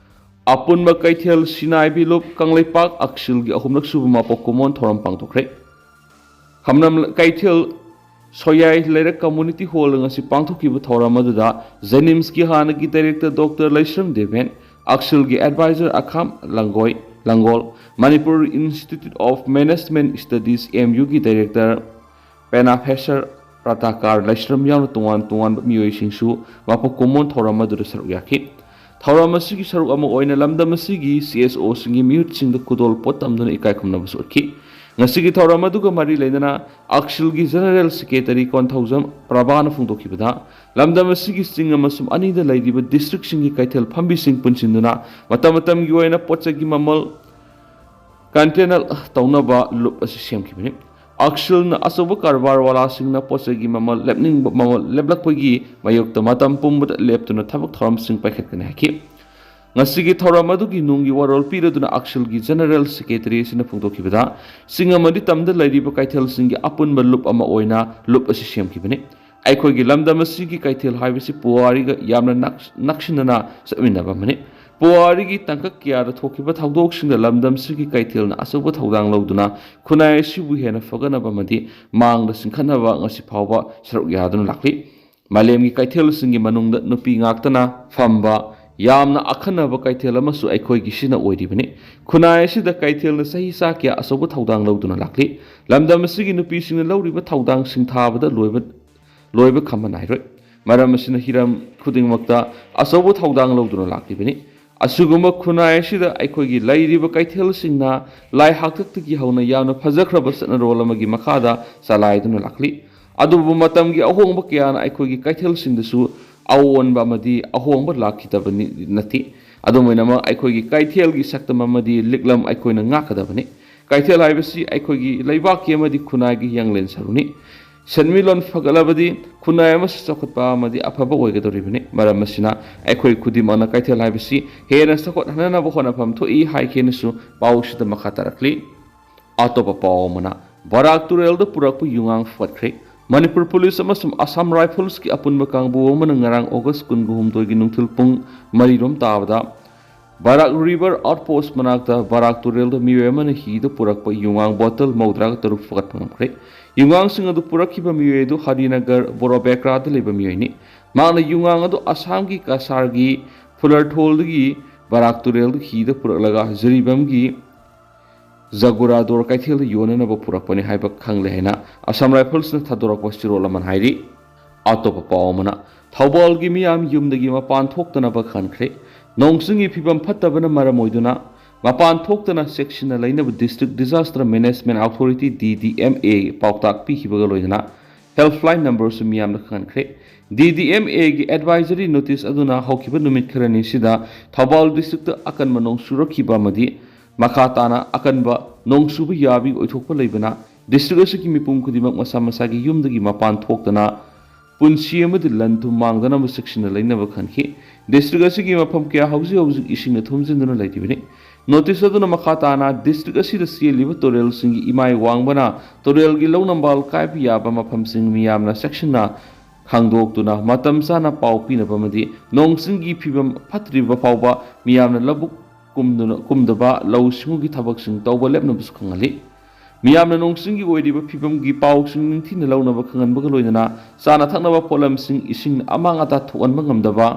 ꯑꯄꯨꯟꯕ ꯀꯩꯊꯦꯜ ꯁꯤꯅꯥꯏꯕꯤ ꯂꯨꯞ ꯀꯪꯂꯩꯄꯥꯛ ꯑꯛꯁꯤꯜꯒꯤ ꯑꯍꯨꯝꯂꯛ ꯁꯨꯕ ꯃꯄꯣꯛ ꯀꯨꯝꯑꯣꯟ ꯊꯧꯔꯝ ꯄꯥꯡꯊꯣꯛꯈ꯭ꯔꯦ꯫ ꯈꯝꯅꯝ ꯀꯩꯊꯦꯜ ꯁꯣꯌꯥꯏ ꯂꯩꯔꯛ community hall ꯉꯁꯤ ꯄꯥꯡꯊꯣꯛꯈꯤꯕ ꯊꯧꯔꯝ ꯑꯗꯨꯗ ꯖꯦꯅꯤꯝꯁꯀꯤ ꯍꯥꯟꯅꯒꯤ director Doctor ꯂꯩꯁ꯭ꯔꯝ Deben, ꯑꯛꯁꯤꯜꯒꯤ advisor ꯑꯈꯥꯝ ꯂꯪꯒꯣꯏ, ꯂꯪꯒꯣꯜ, Manipur Institute of Management Studies, M U ꯒꯤ director ꯄꯦꯅꯥꯐꯦꯁꯔ ꯄ꯭ꯔꯇꯥꯀꯥꯔ ꯂꯩꯁ꯭ꯔꯝ ꯌꯥꯎꯅ ꯇꯣꯉꯥꯟ ꯇꯣꯉꯥꯟꯕ ꯃꯤꯑꯣꯏꯁꯤꯡꯁꯨ ꯃꯄꯣꯛ ꯀꯨꯝꯑꯣꯟ ꯊꯧꯔꯝ ꯑꯗꯨꯗ ꯁꯔꯨꯛ ꯌꯥꯈꯤ꯫ ꯊꯧꯔꯝ ꯑꯁꯤꯒꯤ ꯁꯔꯨꯛ ꯑꯃ ꯑꯣꯏꯅ ꯂꯝꯗꯝ ꯑꯁꯤꯒꯤ C S O ꯁꯤꯡꯒꯤ ꯃꯤꯍꯨꯠꯁꯤꯡꯗ ꯈꯨꯗꯣꯜ ꯄꯣꯠ ꯇꯝꯗꯨꯅ ꯏꯀꯥꯏ ꯈꯨꯝꯅꯕꯁꯨ ꯎꯠꯈꯤ꯫ ꯉꯁꯤꯒꯤ ꯊꯧꯔꯝ ꯑꯗꯨꯒ ꯃꯔꯤ ꯂꯩꯅꯅ ꯑꯛꯁꯤꯜꯒꯤ General Secretary ꯀꯣꯟꯊꯧꯖꯝ ꯄ꯭ꯔꯚꯥꯅ ꯐꯣꯡꯗꯣꯛꯈꯤꯕꯗ, ꯂꯝꯗꯝ ꯑꯁꯤꯒꯤ ꯆꯤꯡ ꯑꯃꯁꯨꯡ ꯑꯅꯤꯗ ꯂꯩꯔꯤꯕ districtꯁꯤꯡꯒꯤ ꯀꯩꯊꯦꯜ ꯐꯝꯕꯤꯁꯤꯡ ꯄꯨꯟꯁꯤꯟꯗꯨꯅ ꯃꯇꯝ ꯃꯇꯝꯒꯤ ꯑꯣꯏꯅ ꯄꯣꯠ ꯆꯩꯒꯤ ꯃꯃꯜ containable ꯇꯧꯅꯕ ꯂꯨꯞ ꯑꯁꯤ ꯁꯦꯝꯈꯤꯕꯅꯤ꯫ ꯑꯛꯁꯤꯜꯅ ꯑꯆꯧꯕ ꯀꯔꯕꯥꯔ ꯋꯥꯂꯥꯁꯤꯡꯅ ꯄꯣꯠꯆꯩꯒꯤ ꯃꯃꯜ ꯂꯦꯞꯅꯤꯡꯕ ꯃꯃꯜ ꯂꯦꯞꯂꯛꯄꯒꯤ ꯃꯥꯌꯣꯛꯇ ꯃꯇꯝ ꯄꯨꯝꯕꯗ ꯂꯦꯞꯇꯨꯅ ꯊꯕꯛ ꯊꯧꯔꯝꯁꯤꯡ ꯄꯥꯏꯈꯠꯀꯅꯤ ꯍꯥꯏꯈꯤ꯫ ꯉꯁꯤꯒꯤ ꯊꯧꯔꯝ ꯑꯗꯨꯒꯤ ꯅꯨꯡꯒꯤ ꯋꯥꯔꯣꯜ ꯄꯤꯔꯗꯨꯅ ꯑꯛꯁꯤꯜꯒꯤ ꯖꯦꯅꯔꯦꯜ ꯁꯦꯀ꯭ꯔꯦꯇꯔꯤ ꯑꯁꯤꯅ ꯐꯣꯡꯗꯣꯛꯈꯤꯕꯗ, ꯆꯤꯡ ꯑꯃꯗꯤ ꯇꯝꯗ ꯂꯩꯔꯤꯕ ꯀꯩꯊꯦꯜꯁꯤꯡꯒꯤ ꯑꯄꯨꯟꯕ ꯂꯨꯞ ꯑꯃ ꯑꯣꯏꯅ ꯂꯨꯞ ꯑꯁꯤ ꯁꯦꯝꯈꯤꯕꯅꯤ꯫ ꯑꯩꯈꯣꯏꯒꯤ ꯂꯝꯗꯝ ꯑꯁꯤꯒꯤ ꯀꯩꯊꯦꯜ ꯍꯥꯏꯕꯁꯤ ꯄꯨꯋꯥꯔꯤꯒ ꯌꯥꯝꯅ ꯅꯛ-, ꯅꯛꯁꯤꯟꯅꯅ ꯆꯠꯃꯤꯟꯅꯕ ꯑꯃꯅꯤ꯫ ꯄꯨꯋꯥꯔꯤꯒꯤ ꯇꯥꯡꯀꯛ ꯀꯌꯥꯗ ꯊꯣꯛꯈꯤꯕ ꯊꯧꯗꯣꯛꯁꯤꯡꯗ ꯂꯝꯗꯝꯁꯤꯒꯤ ꯀꯩꯊꯦꯜꯅ ꯑꯆꯧꯕ ꯊꯧꯗꯥꯡ ꯂꯧꯗꯨꯅ ꯈꯨꯟꯅꯥꯏ ꯑꯁꯤꯕꯨ ꯍꯦꯟꯅ ꯐꯒꯠꯅꯕ ꯑꯃꯗꯤ ꯃꯥꯡꯗ ꯆꯤꯡꯈꯠꯅꯕ ꯉꯁꯤ ꯐꯥꯎꯕ ꯁꯔꯨꯛ ꯌꯥꯗꯨꯅ ꯂꯥꯛꯂꯤ꯫ ꯃꯥꯂꯦꯝꯒꯤ ꯀꯩꯊꯦꯜꯁꯤꯡꯒꯤ ꯃꯅꯨꯡꯗ ꯅꯨꯄꯤ ꯉꯥꯛꯇꯅ ꯐꯝꯕ ꯌꯥꯝꯅ ꯑꯈꯟꯅꯕ ꯀꯩꯊꯦꯜ ꯑꯃꯁꯨ ꯑꯩꯈꯣꯏꯒꯤ ꯁꯤꯅ ꯑꯣꯏꯔꯤꯕꯅꯤ꯫ ꯈꯨꯟꯅꯥꯏ ꯑꯁꯤꯗ ꯀꯩꯊꯦꯜꯅ ꯆꯍꯤ ꯆꯥ ꯀꯌꯥ ꯑꯆꯧꯕ ꯊꯧꯗꯥꯡ ꯂꯧꯗꯨꯅ ꯂꯥꯛꯂꯤ꯫ ꯂꯝꯗꯝ ꯑꯁꯤꯒꯤ ꯅꯨꯄꯤꯁꯤꯡꯅ ꯂꯧꯔꯤꯕ ꯊꯧꯗꯥꯡ ꯁꯤꯡꯊꯥꯕꯗ ꯂꯣꯏꯕ, ꯂꯣꯏꯕ ꯈꯝꯕ ꯅꯥꯏꯔꯣꯏ꯫ ꯃꯔꯝ ꯑꯁꯤꯅ ꯍꯤꯔꯝ ꯈꯨꯗꯤꯡꯃꯛꯇ ꯑꯆꯧꯕ ꯊꯧꯗꯥꯡ ꯂꯧꯗꯨꯅ ꯂꯥꯛꯂꯤꯕꯅꯤ꯫ ꯑꯁꯤꯒꯨꯝꯕ ꯈꯨꯟꯅꯥꯏ ꯑꯁꯤꯗ ꯑꯩꯈꯣꯏꯒꯤ ꯂꯩꯔꯤꯕ ꯀꯩꯊꯦꯜꯁꯤꯡꯅ ꯂꯥꯏ ꯍꯥꯛꯇꯛꯇꯒꯤ ꯍꯧꯅ ꯌꯥꯝꯅ ꯐꯖꯈ꯭ꯔꯕ ꯆꯠꯅꯔꯣꯜ ꯑꯃꯒꯤ ꯃꯈꯥꯗ ꯆꯂꯥꯏꯗꯨꯅ ꯂꯥꯛꯂꯤ꯫ ꯑꯗꯨꯕꯨ ꯃꯇꯝꯒꯤ ꯑꯍꯣꯡꯕ ꯀꯌꯥꯅ ꯑꯩꯈꯣꯏꯒꯤ ꯀꯩꯊꯦꯜꯁꯤꯡꯗꯁꯨ ꯑꯑꯣꯟꯕ ꯑꯃꯗꯤ ꯑꯍꯣꯡꯕ ꯂꯥꯛꯈꯤꯗꯕꯅꯤ ꯅꯠꯇꯦ꯫ ꯑꯗꯨꯝ ꯑꯣꯏꯅꯃꯛ, ꯑꯩꯈꯣꯏꯒꯤ ꯀꯩꯊꯦꯜꯒꯤ ꯁꯛꯇꯝ ꯑꯃꯗꯤ ꯂꯤꯛꯂꯝ ꯑꯩꯈꯣꯏꯅ ꯉꯥꯛꯀꯗꯕꯅꯤ꯫ ꯀꯩꯊꯦꯜ ꯍꯥꯏꯕꯁꯤ ꯑꯩꯈꯣꯏꯒꯤ ꯂꯩꯕꯥꯛꯀꯤ ꯑꯃꯗꯤ ꯈꯨꯟꯅꯥꯏꯒꯤ ꯌꯥꯡꯂꯦꯟ ꯁꯔꯨꯅꯤ꯫ ꯁꯦꯟꯃꯤꯠꯂꯣꯟ ꯐꯒꯠꯂꯕꯗꯤ ꯈꯨꯟꯅꯥꯏ ꯑꯃꯁꯨ ꯆꯥꯎꯈꯠꯄ ꯑꯃꯗꯤ ꯑꯐꯕ ꯑꯣꯏꯒꯗꯧꯔꯤꯕꯅꯤ꯫ ꯃꯔꯝ ꯑꯁꯤꯅ, ꯑꯩꯈꯣꯏ ꯈꯨꯗꯤꯡꯃꯛꯅ ꯀꯩꯊꯦꯜ ꯍꯥꯏꯕꯁꯤ ꯍꯦꯟꯅ ꯆꯥꯎꯈꯠꯍꯟꯅꯕ ꯍꯣꯠꯅꯐꯝ ꯊꯣꯛꯏ ꯍꯥꯏꯈꯤꯅꯁꯨ ꯄꯥꯎꯁꯤꯗ ꯃꯈꯥ ꯇꯥꯔꯛꯂꯤ꯫ ꯑꯇꯣꯞꯄ ꯄꯥꯎ ꯑꯃꯅ, ꯕꯔꯥꯛ ꯇꯨꯔꯦꯜꯗ ꯄꯨꯔꯛꯄ ꯌꯨꯉꯥꯡ ꯐꯒꯠꯈ꯭ꯔꯦ꯫ ꯃꯅꯤꯄꯨꯔ ꯄꯨꯂꯤꯁ ꯑꯃꯁꯨꯡ ꯑꯁꯥꯝ ꯔꯥꯏꯐꯜꯁꯀꯤ ꯑꯄꯨꯟꯕ ꯀꯥꯡꯕꯨ ꯑꯃꯅ ꯉꯔꯥꯡ ꯑꯣꯒꯁ ꯀꯨꯟꯒ ꯍꯨꯝꯗꯣꯏꯒꯤ ꯅꯨꯡꯊꯤꯜ ꯄꯨꯡ ꯃꯔꯤ ꯔꯣꯝ ꯇꯥꯕꯗ ꯕꯔꯥꯛ ꯔꯤꯚꯔ ꯑꯥꯎꯠꯄꯣꯁ ꯃꯅꯥꯛꯇ ꯕꯔꯥꯛ ꯇꯨꯔꯦꯜꯗ ꯃꯤꯑꯣꯏ ꯑꯃꯅ ꯍꯤꯗ ꯄꯨꯔꯛꯄ ꯌꯨꯉꯥꯡ ꯕꯣꯇꯜ ꯃꯧꯗ꯭ꯔꯥꯒ ꯇꯔꯨꯛ ꯐꯒꯠꯄ ꯉꯝꯈ꯭ꯔꯦ꯫ ꯌꯨꯉꯥꯡꯁꯤꯡ ꯑꯗꯨ ꯄꯨꯔꯛꯈꯤꯕ ꯃꯤꯑꯣꯏ ꯑꯗꯨ ꯍꯔꯤꯅꯒꯔ ꯕꯣꯔꯣꯕꯦꯀ꯭ꯔꯥꯗ ꯂꯩꯕ ꯃꯤꯑꯣꯏꯅꯤ꯫ ꯃꯍꯥꯛꯅ ꯌꯨꯉꯥꯡ ꯑꯗꯨ ꯑꯁꯥꯝꯒꯤ ꯀꯁꯥꯔꯒꯤ ꯐꯨꯂꯔꯊꯣꯜꯗꯒꯤ ꯕꯔꯥꯛ ꯇꯨꯔꯦꯜꯗ ꯍꯤꯗ ꯄꯨꯔꯛꯂꯒ ꯖꯤꯔꯤꯕꯥꯝꯒꯤ ꯖꯒꯨꯔꯥꯗꯣꯔ ꯀꯩꯊꯦꯜꯗ ꯌꯣꯟꯅꯅꯕ ꯄꯨꯔꯛꯄꯅꯤ ꯍꯥꯏꯕ ꯈꯪꯂꯦ ꯍꯥꯏꯅ ꯑꯁꯥꯝ ꯔꯥꯏꯐꯜꯁꯅ ꯊꯥꯗꯣꯔꯛꯄ ꯆꯦꯔꯣꯜ ꯑꯃꯅ ꯍꯥꯏꯔꯤ꯫ ꯑꯇꯣꯞꯄ ꯄꯥꯎ ꯑꯃꯅ, ꯊꯧꯕꯥꯜꯒꯤ ꯃꯤꯌꯥꯝ ꯌꯨꯝꯗꯒꯤ ꯃꯄꯥꯟ ꯊꯣꯛꯇꯅꯕ ꯈꯟꯈ꯭ꯔꯦ꯫ ꯅꯣꯡ ꯆꯤꯡꯒꯤ ꯐꯤꯕꯝ ꯐꯠꯇꯕꯅ ꯃꯔꯝ ꯑꯣꯏꯗꯨꯅ ꯃꯄꯥꯟ ꯊꯣꯛꯇꯅ ꯆꯦꯛꯁꯤꯟꯅ ꯂꯩꯅꯕ District Disaster Management Authority, D D M A, ꯄꯥꯎꯇꯥꯛ ꯄꯤꯈꯤꯕꯒ ꯂꯣꯏꯅꯅ helpline numberꯁꯨ ꯃꯤꯌꯥꯝꯗ ꯈꯪꯍꯟꯈ꯭ꯔꯦ꯫ D D M Aꯒꯤ advisory notice ꯑꯗꯨꯅ ꯍꯧꯈꯤꯕ ꯅꯨꯃꯤꯠ ꯈꯔꯅꯤꯁꯤꯗ ꯊꯧꯕꯥꯜ districtꯇ ꯑꯀꯟꯕ ꯅꯣꯡ ꯆꯨꯔꯛꯈꯤꯕ ꯑꯃꯗꯤ ꯃꯈꯥ ꯇꯥꯅ ꯑꯀꯟꯕ ꯅꯣꯡ ꯆꯨꯕ ꯌꯥꯕꯒꯤ ꯑꯣꯏꯊꯣꯛꯄ ꯂꯩꯕꯅ ꯗꯤꯁꯇ꯭ꯔꯤꯛ ꯑꯁꯤꯒꯤ ꯃꯤꯄꯨꯝ ꯈꯨꯗꯤꯡꯃꯛ ꯃꯁꯥ ꯃꯁꯥꯒꯤ ꯌꯨꯝꯗꯒꯤ ꯃꯄꯥꯟ ꯊꯣꯛꯇꯅ ꯄꯨꯟꯁꯤ ꯑꯃꯗꯤ ꯂꯟ ꯊꯨꯝ ꯃꯥꯡꯗꯅꯕ ꯆꯦꯛꯁꯤꯟꯅ ꯂꯩꯅꯕ ꯈꯪꯈꯤ꯫ ꯗꯤꯁꯇ꯭ꯔꯤꯛ ꯑꯁꯤꯒꯤ ꯃꯐꯝ ꯀꯌꯥ ꯍꯧꯖꯤꯛ ꯍꯧꯖꯤꯛ ꯏꯁꯤꯡꯅ ꯊꯨꯝꯖꯤꯟꯗꯨꯅ ꯂꯩꯔꯤꯕꯅꯤ꯫ ꯅꯣꯇꯤꯁ ꯑꯗꯨꯅ ꯃꯈꯥ ꯇꯥꯅ ꯗꯤꯁꯇ꯭ꯔꯤꯛ ꯑꯁꯤꯗ ꯆꯦꯜꯂꯤꯕ ꯇꯨꯔꯦꯜꯁꯤꯡꯒꯤ ꯏꯃꯥꯏ ꯋꯥꯡꯕꯅ ꯇꯨꯔꯦꯜꯒꯤ ꯂꯧ ꯅꯝꯕꯥꯜ ꯀꯥꯏꯕ ꯌꯥꯕ ꯃꯐꯝꯁꯤꯡ ꯃꯤꯌꯥꯝꯅ ꯆꯦꯛꯁꯤꯟꯅ ꯈꯪꯗꯣꯛꯇꯨꯅ ꯃꯇꯝ ꯆꯥꯅ ꯄꯥꯎ ꯄꯤꯅꯕ ꯑꯃꯗꯤ ꯅꯣꯡ ꯆꯤꯡꯒꯤ ꯐꯤꯕꯝ ꯐꯠꯇ꯭ꯔꯤꯕ ꯐꯥꯎꯕ ꯃꯤꯌꯥꯝꯅ ꯂꯧꯕꯨꯛ ꯀꯨꯝꯗꯨꯅ, ꯀꯨꯝꯗꯕ ꯂꯧꯎ ꯁꯤꯡꯎꯒꯤ ꯊꯕꯛꯁꯤꯡ ꯇꯧꯕ ꯂꯦꯞꯅꯕꯁꯨ ꯈꯪꯍꯜꯂꯤ꯫ ꯃꯤꯌꯥꯝꯅ ꯅꯣꯡ ꯆꯤꯡꯒꯤ ꯑꯣꯏꯔꯤꯕ ꯐꯤꯕꯝꯒꯤ ꯄꯥꯎꯁꯤꯡ ꯅꯤꯡꯊꯤꯅ ꯂꯧꯅꯕ ꯈꯪꯍꯟꯕꯒ ꯂꯣꯏꯅꯅ ꯆꯥꯅ ꯊꯛꯅꯕ ꯄꯣꯠꯂꯝꯁꯤꯡ ꯏꯁꯤꯡꯅ ꯑꯃꯥꯡ ꯑꯇꯥ ꯊꯣꯛꯍꯟꯕ ꯉꯝꯗꯕ,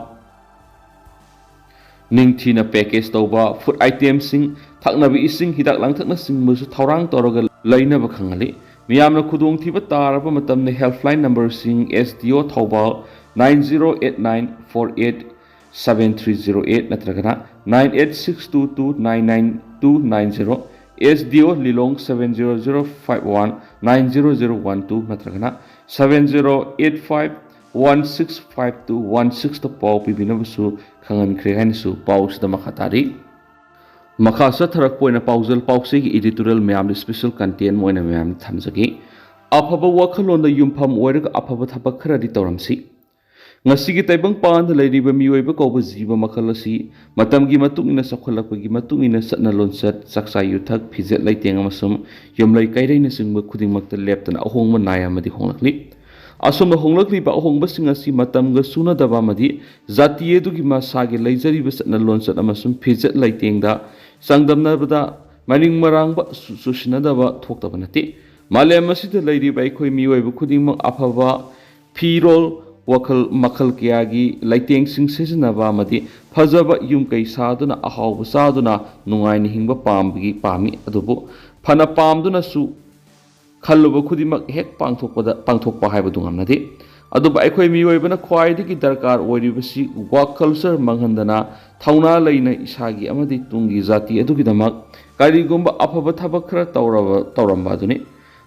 ꯅꯤꯡꯊꯤꯅ ꯄꯦꯀꯦꯖ ꯇꯧꯕ ꯐꯨꯗ ꯑꯥꯏꯇꯦꯝꯁꯤꯡ, ꯊꯛꯅꯕ ꯏꯁꯤꯡ, ꯍꯤꯗꯥꯛ ꯂꯥꯡꯊꯛꯅꯆꯤꯡꯕꯁꯨ ꯊꯧꯔꯥꯡ ꯇꯧꯔꯒ ꯂꯩꯅꯕ ꯈꯪꯍꯜꯂꯤ꯫ ꯃꯤꯌꯥꯝꯅ ꯈꯨꯗꯣꯡꯊꯤꯕ ꯇꯥꯔꯕ ꯃꯇꯝꯗ ꯍꯦꯜꯞꯂꯥꯏꯟ ꯅꯝꯕꯔꯁꯤꯡ ꯑꯦꯁ ꯗꯤ ꯑꯣ Thoubal nine zero eight nine four eight seven three zero eight ꯅꯠꯇ꯭ꯔꯒꯅ nine eight six two two nine nine two nine zero, S D ꯑꯣ ꯂꯤꯂꯣꯡ seven zero zero five one nine zero zero one two ꯅꯠꯇ꯭ꯔꯒꯅ seven zero eight five one six five two one sixꯇ ꯄꯥꯎ ꯄꯤꯕꯤꯅꯕꯁꯨ ꯈꯪꯍꯟꯈ꯭ꯔꯦ ꯍꯥꯏꯅꯁꯨ ꯄꯥꯎꯁꯤꯗ ꯃꯈꯥ ꯇꯥꯔꯤ꯫ ꯃꯈꯥ ꯆꯠꯊꯔꯛꯄ ꯑꯣꯏꯅ ꯄꯥꯎꯖꯦꯜ ꯄꯥꯎꯆꯦꯒꯤ editorial ꯃꯌꯥꯝꯗ ꯁ꯭ꯄꯦꯁꯦꯜ ꯀꯟꯇꯦꯟ ꯑꯃ ꯑꯣꯏꯅ ꯃꯌꯥꯝꯗ ꯊꯝꯖꯒꯦ꯫ ꯑꯐꯕ ꯋꯥꯈꯜꯂꯣꯟꯗ ꯌꯨꯝꯐꯝ ꯑꯣꯏꯔꯒ ꯑꯐꯕ ꯊꯕꯛ ꯈꯔꯗꯤ ꯇꯧꯔꯝꯁꯤ꯫ ꯉꯁꯤꯒꯤ ꯇꯥꯏꯕꯪꯄꯥꯟꯗ ꯂꯩꯔꯤꯕ ꯃꯤꯑꯣꯏꯕ ꯀꯧꯕ ꯖꯤꯕ ꯃꯈꯜ ꯑꯁꯤ ꯃꯇꯝꯒꯤ ꯃꯇꯨꯡ ꯏꯟꯅ ꯆꯥꯎꯈꯠꯂꯛꯄꯒꯤ ꯃꯇꯨꯡ ꯏꯟꯅ ꯆꯠꯅ ꯂꯣꯟꯆꯠ, ꯆꯥꯛꯆꯥ ꯌꯨꯊꯛ, ꯐꯤꯖꯦꯠ ꯂꯩꯇꯦꯡ ꯑꯃꯁꯨꯡ ꯌꯨꯝꯂꯩ ꯀꯩꯔꯩꯅꯆꯤꯡꯕ ꯈꯨꯗꯤꯡꯃꯛꯇ ꯂꯦꯞꯇꯅ ꯑꯍꯣꯡꯕ ꯅꯥꯏ ꯑꯃꯗꯤ ꯍꯣꯡꯂꯛꯂꯤ꯫ ꯑꯁꯨꯝꯅ ꯍꯣꯡꯂꯛꯂꯤꯕ ꯑꯍꯣꯡꯕꯁꯤꯡ ꯑꯁꯤ ꯃꯇꯝꯒ ꯆꯨꯅꯗꯕ ꯑꯃꯗꯤ ꯖꯥꯇꯤ ꯑꯗꯨꯒꯤ ꯃꯁꯥꯒꯤ ꯂꯩꯖꯔꯤꯕ ꯆꯠꯅ ꯂꯣꯟꯆꯠ ꯑꯃꯁꯨꯡ ꯐꯤꯖꯦꯠ ꯂꯩꯇꯦꯡꯗ ꯆꯥꯡꯗꯝꯅꯕꯗ ꯃꯅꯤꯡ ꯃꯔꯥꯡꯕ ꯆꯨ-, ꯆꯨꯁꯤꯟꯅꯗꯕ ꯊꯣꯛꯇꯕ ꯅꯠꯇꯦ꯫ ꯃꯥꯂꯦꯝ ꯑꯁꯤꯗ ꯂꯩꯔꯤꯕ ꯑꯩꯈꯣꯏ ꯃꯤꯑꯣꯏꯕ ꯈꯨꯗꯤꯡꯃꯛ ꯑꯐꯕ ꯐꯤꯔꯣꯜ, ꯋꯥꯈꯜ ꯃꯈꯜ ꯀꯌꯥꯒꯤ ꯂꯩꯇꯦꯡꯁꯤꯡ ꯁꯤꯖꯤꯟꯅꯕ ꯑꯃꯗꯤ ꯐꯖꯕ ꯌꯨꯝ ꯀꯩ ꯁꯥꯗꯨꯅ ꯑꯍꯥꯎꯕ ꯆꯥꯗꯨꯅ ꯅꯨꯡꯉꯥꯏꯅ ꯍꯤꯡꯕ ꯄꯥꯝꯕꯒꯤ ꯄꯥꯝꯃꯤ꯫ ꯑꯗꯨꯕꯨ ꯐꯅ ꯄꯥꯝꯗꯨꯅꯁꯨ ꯈꯜꯂꯨꯕ ꯈꯨꯗꯤꯡꯃꯛ ꯍꯦꯛ ꯄꯥꯡꯊꯣꯛꯄꯗ, ꯄꯥꯡꯊꯣꯛꯄ ꯍꯥꯏꯕꯗꯨ ꯉꯝꯅꯗꯦ꯫ ꯑꯗꯨꯕꯨ ꯑꯩꯈꯣꯏ ꯃꯤꯑꯣꯏꯕꯅ ꯈ꯭ꯋꯥꯏꯗꯒꯤ ꯗꯔꯀꯥꯔ ꯑꯣꯏꯔꯤꯕꯁꯤ ꯋꯥꯛ ꯀꯜꯆꯔ ꯃꯥꯡꯍꯟꯗꯅ ꯊꯧꯅꯥ ꯂꯩꯅ ꯏꯁꯥꯒꯤ ꯑꯃꯗꯤ ꯇꯨꯡꯒꯤ ꯖꯥꯇꯤ ꯑꯗꯨꯒꯤꯗꯃꯛ ꯀꯔꯤꯒꯨꯝꯕ ꯑꯐꯕ ꯊꯕꯛ ꯈꯔ ꯇꯧꯔꯕ, ꯇꯧꯔꯝꯕ ꯑꯗꯨꯅꯤ꯫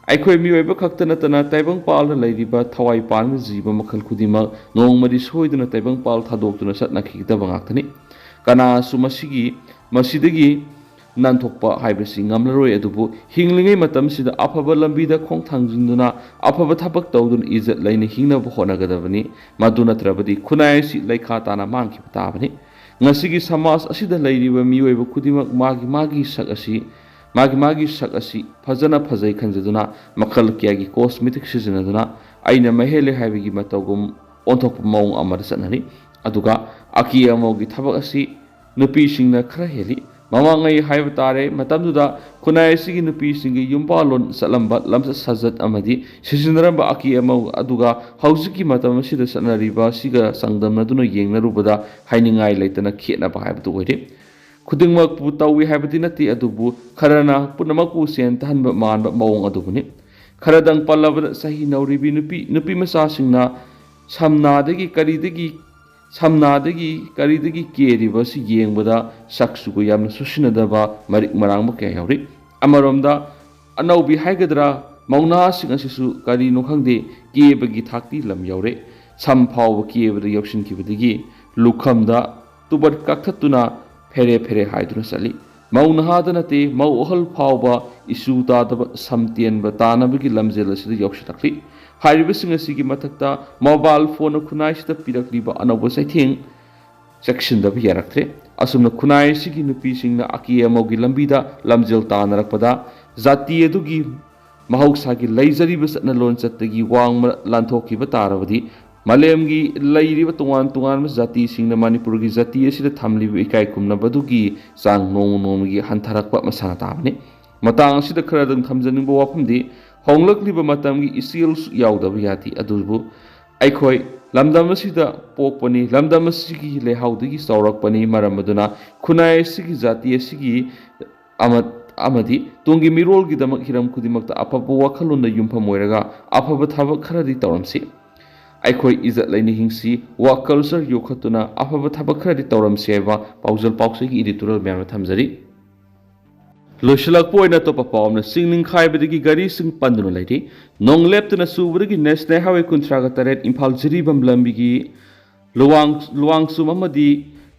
ꯑꯩꯈꯣꯏ ꯃꯤꯑꯣꯏꯕ ꯈꯛꯇ ꯅꯠꯇꯅ ꯇꯥꯏꯕꯪꯄꯥꯜꯗ ꯂꯩꯔꯤꯕ ꯊꯋꯥꯏ ꯄꯥꯟꯕ ꯖꯤꯕ ꯃꯈꯜ ꯈꯨꯗꯤꯡꯃꯛ ꯅꯣꯡꯃꯗꯤ ꯁꯣꯏꯗꯅ ꯇꯥꯏꯕꯪꯄꯥꯜ ꯊꯥꯗꯣꯛꯇꯨꯅ ꯆꯠꯅꯈꯤꯒꯗꯕ ꯉꯥꯛꯇꯅꯤ꯫ ꯀꯅꯥꯁꯨ ꯃꯁꯤꯒꯤ, ꯃꯁꯤꯗꯒꯤ ꯅꯥꯟꯊꯣꯛꯄ ꯍꯥꯏꯕꯁꯤ ꯉꯝꯂꯔꯣꯏ꯫ ꯑꯗꯨꯕꯨ ꯍꯤꯡꯂꯤꯉꯩ ꯃꯇꯝꯁꯤꯗ ꯑꯐꯕ ꯂꯝꯕꯤꯗ ꯈꯣꯡ ꯊꯥꯡꯖꯤꯟꯗꯨꯅ, ꯑꯐꯕ ꯊꯕꯛ ꯇꯧꯗꯨꯅ ꯏꯖꯠ ꯂꯩꯅ ꯍꯤꯡꯅꯕ ꯍꯣꯠꯅꯒꯗꯕꯅꯤ꯫ ꯃꯗꯨ ꯅꯠꯇ꯭ꯔꯕꯗꯤ ꯈꯨꯟꯅꯥꯏ ꯑꯁꯤ ꯂꯩꯈꯥ ꯇꯥꯅ ꯃꯥꯡꯈꯤꯕ ꯇꯥꯕꯅꯤ꯫ ꯉꯁꯤꯒꯤ ꯁꯃꯥꯖ ꯑꯁꯤꯗ ꯂꯩꯔꯤꯕ ꯃꯤꯑꯣꯏꯕ ꯈꯨꯗꯤꯡꯃꯛ ꯃꯥꯒꯤ ꯃꯥꯒꯤ ꯁꯛ ꯑꯁꯤ, ꯃꯥꯒꯤ ꯃꯥꯒꯤ ꯁꯛ ꯑꯁꯤ ꯐꯖꯅ ꯐꯖꯩ ꯈꯟꯖꯗꯨꯅ ꯃꯈꯜ ꯀꯌꯥꯒꯤ cosmetic ꯁꯤꯖꯤꯟꯅꯗꯨꯅ ꯑꯩꯅ ꯃꯍꯦꯜꯂꯦ ꯍꯥꯏꯕꯒꯤ ꯃꯇꯧꯒꯨꯝ ꯑꯣꯟꯊꯣꯛꯄ ꯃꯑꯣꯡ ꯑꯃꯗ ꯆꯠꯅꯔꯤ꯫ ꯑꯗꯨꯒ ꯑꯀꯦ ꯑꯃꯧꯒꯤ ꯊꯕꯛ ꯑꯁꯤ ꯅꯨꯄꯤꯁꯤꯡꯅ ꯈꯔ ꯍꯦꯜꯂꯤ꯫ ꯃꯃꯥꯡꯉꯩ ꯍꯥꯏꯕ ꯇꯥꯔꯦ, ꯃꯇꯝꯗꯨꯗ ꯈꯨꯟꯅꯥꯏ ꯑꯁꯤꯒꯤ ꯅꯨꯄꯤꯁꯤꯡꯒꯤ ꯌꯨꯝꯕꯥꯜꯂꯣꯟ ꯆꯠꯂꯝꯕ, ꯂꯝꯆꯠ ꯁꯥꯖꯠ ꯑꯃꯗꯤ ꯁꯤꯖꯤꯟꯅꯔꯝꯕ ꯑꯀꯦ ꯑꯃꯧ ꯑꯗꯨꯒ ꯍꯧꯖꯤꯛꯀꯤ ꯃꯇꯝ ꯑꯁꯤꯗ ꯆꯠꯅꯔꯤꯕ ꯑꯁꯤꯒ ꯆꯥꯡꯗꯝꯅꯗꯨꯅ ꯌꯦꯡꯅꯔꯨꯕꯗ ꯍꯥꯏꯅꯤꯡꯉꯥꯏ ꯂꯩꯇꯅ ꯈꯦꯠꯅꯕ ꯍꯥꯏꯕꯗꯨ ꯑꯣꯏꯔꯦ꯫ ꯈꯨꯗꯤꯡꯃꯛꯄꯨ ꯇꯧꯏ ꯍꯥꯏꯕꯗꯤ ꯅꯠꯇꯦ, ꯑꯗꯨꯕꯨ ꯈꯔꯅ ꯄꯨꯝꯅꯃꯛꯄꯨ ꯁꯦꯟ ꯇꯥꯍꯟꯕ ꯃꯥꯟꯕ ꯃꯑꯣꯡ ꯑꯗꯨꯕꯨꯅꯤ꯫ ꯈꯔꯗꯪ ꯄꯜꯂꯕꯗ ꯆꯍꯤ ꯅꯧꯔꯤꯕꯤ ꯅꯨꯄꯤ, ꯅꯨꯄꯤ ꯃꯆꯥꯁꯤꯡꯅ ꯁꯝꯅꯥꯗꯒꯤ ꯀꯔꯤꯗꯒꯤ, ꯁꯝꯅꯥꯗꯒꯤ ꯀꯔꯤꯗꯒꯤ ꯀꯦꯔꯤꯕ ꯑꯁꯤ ꯌꯦꯡꯕꯗ ꯁꯛꯁꯨꯒ ꯌꯥꯝꯅ ꯆꯨꯁꯤꯟꯅꯗꯕ ꯃꯔꯤꯛ ꯃꯔꯥꯡꯕ ꯀꯌꯥ ꯌꯥꯎꯔꯤ꯫ ꯑꯃꯔꯣꯝꯗ ꯑꯅꯧꯕꯤ ꯍꯥꯏꯒꯗ꯭ꯔꯥ, ꯃꯧꯅꯥꯁꯤꯡ ꯑꯁꯤꯁꯨ ꯀꯔꯤꯅꯣ ꯈꯪꯗꯦ, ꯀꯦꯕꯒꯤ ꯊꯥꯛꯇꯤ ꯂꯝ ꯌꯧꯔꯦ꯫ ꯁꯝ ꯐꯥꯎꯕ ꯀꯦꯕꯗ ꯌꯧꯁꯤꯟꯈꯤꯕꯗꯒꯤ ꯂꯨꯈꯝꯗ ꯇꯨꯕꯠ ꯀꯛꯊꯠꯇꯨꯅ ꯐꯦꯔꯦ ꯐꯦꯔꯦ ꯍꯥꯏꯗꯨꯅ ꯆꯠꯂꯤ꯫ ꯃꯧ ꯅꯍꯥꯗ ꯅꯠꯇꯦ, ꯃꯧ ꯑꯍꯜ ꯐꯥꯎꯕ ꯏꯁꯨ ꯇꯥꯗꯕ ꯁꯝ ꯇꯦꯟꯕ ꯇꯥꯅꯕꯒꯤ ꯂꯝꯖꯦꯜ ꯑꯁꯤꯗ ꯌꯧꯁꯤꯜꯂꯛꯂꯤ꯫ ꯍꯥꯏꯔꯤꯕꯁꯤꯡ ꯑꯁꯤꯒꯤ ꯃꯊꯛꯇ mobile phone ꯅ ꯈꯨꯟꯅꯥꯏꯁꯤꯗ ꯄꯤꯔꯛꯂꯤꯕ ꯑꯅꯧꯕ ꯆꯩꯊꯦꯡ ꯆꯦꯛꯁꯤꯟꯗꯕ ꯌꯥꯔꯛꯇ꯭ꯔꯦ꯫ ꯑꯁꯨꯝꯅ ꯈꯨꯟꯅꯥꯏ ꯑꯁꯤꯒꯤ ꯅꯨꯄꯤꯁꯤꯡꯅ ꯑꯀꯦ ꯑꯃꯧꯒꯤ ꯂꯝꯕꯤꯗ ꯂꯝꯖꯦꯜ ꯇꯥꯟꯅꯔꯛꯄꯗ ꯖꯥꯇꯤ ꯑꯗꯨꯒꯤ ꯃꯍꯧꯁꯥꯒꯤ ꯂꯩꯖꯔꯤꯕ ꯆꯠꯅ ꯂꯣꯟꯆꯠꯇꯒꯤ ꯋꯥꯡꯃ ꯂꯥꯟꯊꯣꯛꯈꯤꯕ ꯇꯥꯔꯕꯗꯤ ꯃꯥꯂꯦꯝꯒꯤ ꯂꯩꯔꯤꯕ ꯇꯣꯉꯥꯟ ꯇꯣꯉꯥꯟꯕ ꯖꯥꯇꯤꯁꯤꯡꯅ ꯃꯅꯤꯄꯨꯔꯒꯤ ꯖꯥꯇꯤ ꯑꯁꯤꯗ ꯊꯝꯂꯤꯕ ꯏꯀꯥꯏ ꯈꯨꯝꯅꯕꯗꯨꯒꯤ ꯆꯥꯡ ꯅꯣꯡꯃ ꯅꯣꯡꯃꯒꯤ ꯍꯟꯊꯔꯛꯄ ꯃꯁꯥꯅ ꯇꯥꯕꯅꯤ꯫ ꯃꯇꯥꯡ ꯑꯁꯤꯗ ꯈꯔꯗꯪ ꯊꯝꯖꯅꯤꯡꯕ ꯋꯥꯐꯝꯗꯤ, ꯍꯣꯡꯂꯛꯂꯤꯕ ꯃꯇꯝꯒꯤ ꯏꯆꯦꯜꯁꯨ ꯌꯥꯎꯗꯕ ꯌꯥꯗꯦ꯫ ꯑꯗꯨꯕꯨ ꯑꯩꯈꯣꯏ ꯂꯝꯗꯝ ꯑꯁꯤꯗ ꯄꯣꯛꯄꯅꯤ, ꯂꯝꯗꯝ ꯑꯁꯤꯒꯤ ꯂꯩꯍꯥꯎꯗꯒꯤ ꯆꯥꯎꯔꯛꯄꯅꯤ꯫ ꯃꯔꯝ ꯑꯗꯨꯅ ꯈꯨꯟꯅꯥꯏ ꯑꯁꯤꯒꯤ, ꯖꯥꯇꯤ ꯑꯁꯤꯒꯤ ꯑꯃ-, ꯑꯃꯗꯤ ꯇꯨꯡꯒꯤ ꯃꯤꯔꯣꯜꯒꯤꯗꯃꯛ ꯍꯤꯔꯝ ꯈꯨꯗꯤꯡꯃꯛꯇ ꯑꯐꯕ ꯋꯥꯈꯜꯂꯣꯟꯗ ꯌꯨꯝꯐꯝ ꯑꯣꯏꯔꯒ ꯑꯐꯕ ꯊꯕꯛ ꯈꯔꯗꯤ ꯇꯧꯔꯝꯁꯤ꯫ ꯑꯩꯈꯣꯏ ꯏꯖꯠ ꯂꯩꯅ ꯍꯤꯡꯁꯤ, work culture ꯌꯣꯛꯈꯠꯇꯨꯅ ꯑꯐꯕ ꯊꯕꯛ ꯈꯔꯗꯤ ꯇꯧꯔꯝꯁꯤ ꯍꯥꯏꯕ ꯄꯥꯎꯖꯦꯜ ꯄꯥꯎꯆꯦꯒꯤ editorial ꯃꯌꯥꯝꯅ ꯊꯝꯖꯔꯤ꯫ ꯂꯣꯏꯁꯤꯜꯂꯛꯄ ꯑꯣꯏꯅ ꯑꯇꯣꯞꯄ ꯄꯥꯎ ꯑꯃꯅ, ꯆꯤꯡ ꯅꯤꯡꯈꯥꯏꯕꯗꯒꯤ ꯒꯥꯔꯤꯁꯤꯡ ꯄꯟꯗꯨꯅ ꯂꯩꯔꯤ꯫ ꯅꯣꯡ ꯂꯦꯞꯇꯅ ꯆꯨꯕꯗꯒꯤ National Highway ꯀꯨꯟꯊ꯭ꯔꯥꯒ ꯇꯔꯦꯠ ꯏꯝꯐꯥꯜ ꯖꯤꯔꯤꯕꯥꯝ ꯂꯝꯕꯤꯒꯤ ꯂꯨꯋꯥꯡ-, ꯂꯨꯋꯥꯡꯆꯨꯝ ꯑꯃꯗꯤ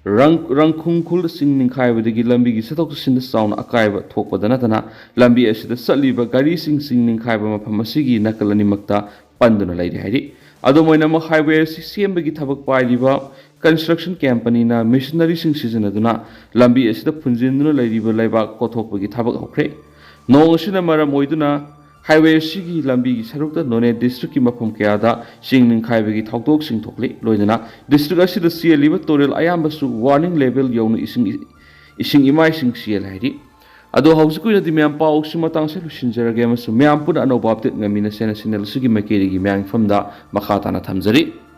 ꯔꯪ-, ꯔꯪꯈꯨꯡ ꯈꯨꯜ ꯆꯤꯡ ꯅꯤꯡꯈꯥꯏꯕꯗꯒꯤ ꯂꯝꯕꯤꯒꯤ ꯆꯠꯊꯣꯛ ꯆꯠꯁꯤꯟꯗ ꯆꯥꯎꯅ ꯑꯀꯥꯏꯕ ꯊꯣꯛꯄꯗ ꯅꯠꯇꯅ, ꯂꯝꯕꯤ ꯑꯁꯤꯗ ꯆꯠꯂꯤꯕ ꯒꯥꯔꯤꯁꯤꯡ ꯆꯤꯡ ꯅꯤꯡꯈꯥꯏꯕ ꯃꯐꯝ ꯑꯁꯤꯒꯤ ꯅꯥꯀꯜ ꯑꯅꯤꯃꯛꯇ ꯄꯟꯗꯨꯅ ꯂꯩꯔꯤ ꯍꯥꯏꯔꯤ꯫ ꯑꯗꯨꯝ ꯑꯣꯏꯅꯃꯛ, highway ꯑꯁꯤ ꯁꯦꯝꯕꯒꯤ ꯊꯕꯛ ꯄꯥꯏꯔꯤꯕ construction companyꯅ machineryꯁꯤꯡ ꯁꯤꯖꯤꯟꯅꯗꯨꯅ ꯂꯝꯕꯤ ꯑꯁꯤꯗ ꯐꯨꯟꯖꯤꯟꯗꯨꯅ ꯂꯩꯔꯤꯕ ꯂꯩꯕꯥꯛ ꯀꯣꯊꯣꯛꯄꯒꯤ ꯊꯕꯛ ꯍꯧꯈ꯭ꯔꯦ꯫ ꯅꯣꯡ ꯑꯁꯤꯅ ꯃꯔꯝ ꯑꯣꯏꯗꯨꯅ highway ꯑꯁꯤꯒꯤ ꯂꯝꯕꯤꯒꯤ ꯁꯔꯨꯛꯇ ꯅꯣꯅꯦ districtꯀꯤ ꯃꯐꯝ ꯀꯌꯥꯗ ꯆꯤꯡ ꯅꯤꯡꯈꯥꯏꯕꯒꯤ ꯊꯧꯗꯣꯛꯁꯤꯡ ꯊꯣꯛꯂꯤ꯫ ꯂꯣꯏꯅꯅ district ꯑꯁꯤꯗ ꯆꯦꯜꯂꯤꯕ ꯇꯨꯔꯦꯜ ꯑꯌꯥꯝꯕꯁꯨ warning level ꯌꯧꯅ ꯏꯁꯤꯡ, ꯏꯁꯤꯡ ꯏꯃꯥꯏꯁꯤꯡ ꯆꯦꯜꯂꯦ ꯍꯥꯏꯔꯤ꯫ ꯑꯗꯣ, ꯍꯧꯖꯤꯛꯀꯤ ꯑꯣꯏꯅꯗꯤ ꯃꯌꯥꯝ, ꯄꯥꯎꯁꯤ ꯃꯇꯥꯡꯁꯤꯗ ꯂꯣꯏꯁꯤꯟꯖꯔꯒꯦ ꯑꯃꯁꯨꯡ ꯃꯌꯥꯝ ꯄꯨꯟꯅ ꯑꯅꯧꯕ update ꯉꯥꯏꯃꯤꯟꯅꯁꯦꯅ channel ꯑꯁꯤꯒꯤ ꯃꯥꯏꯀꯩꯗꯒꯤ ꯃꯌꯥꯝꯒꯤ ꯃꯐꯝꯗ ꯃꯈꯥ ꯇꯥꯅ ꯊꯝꯖꯔꯤ꯫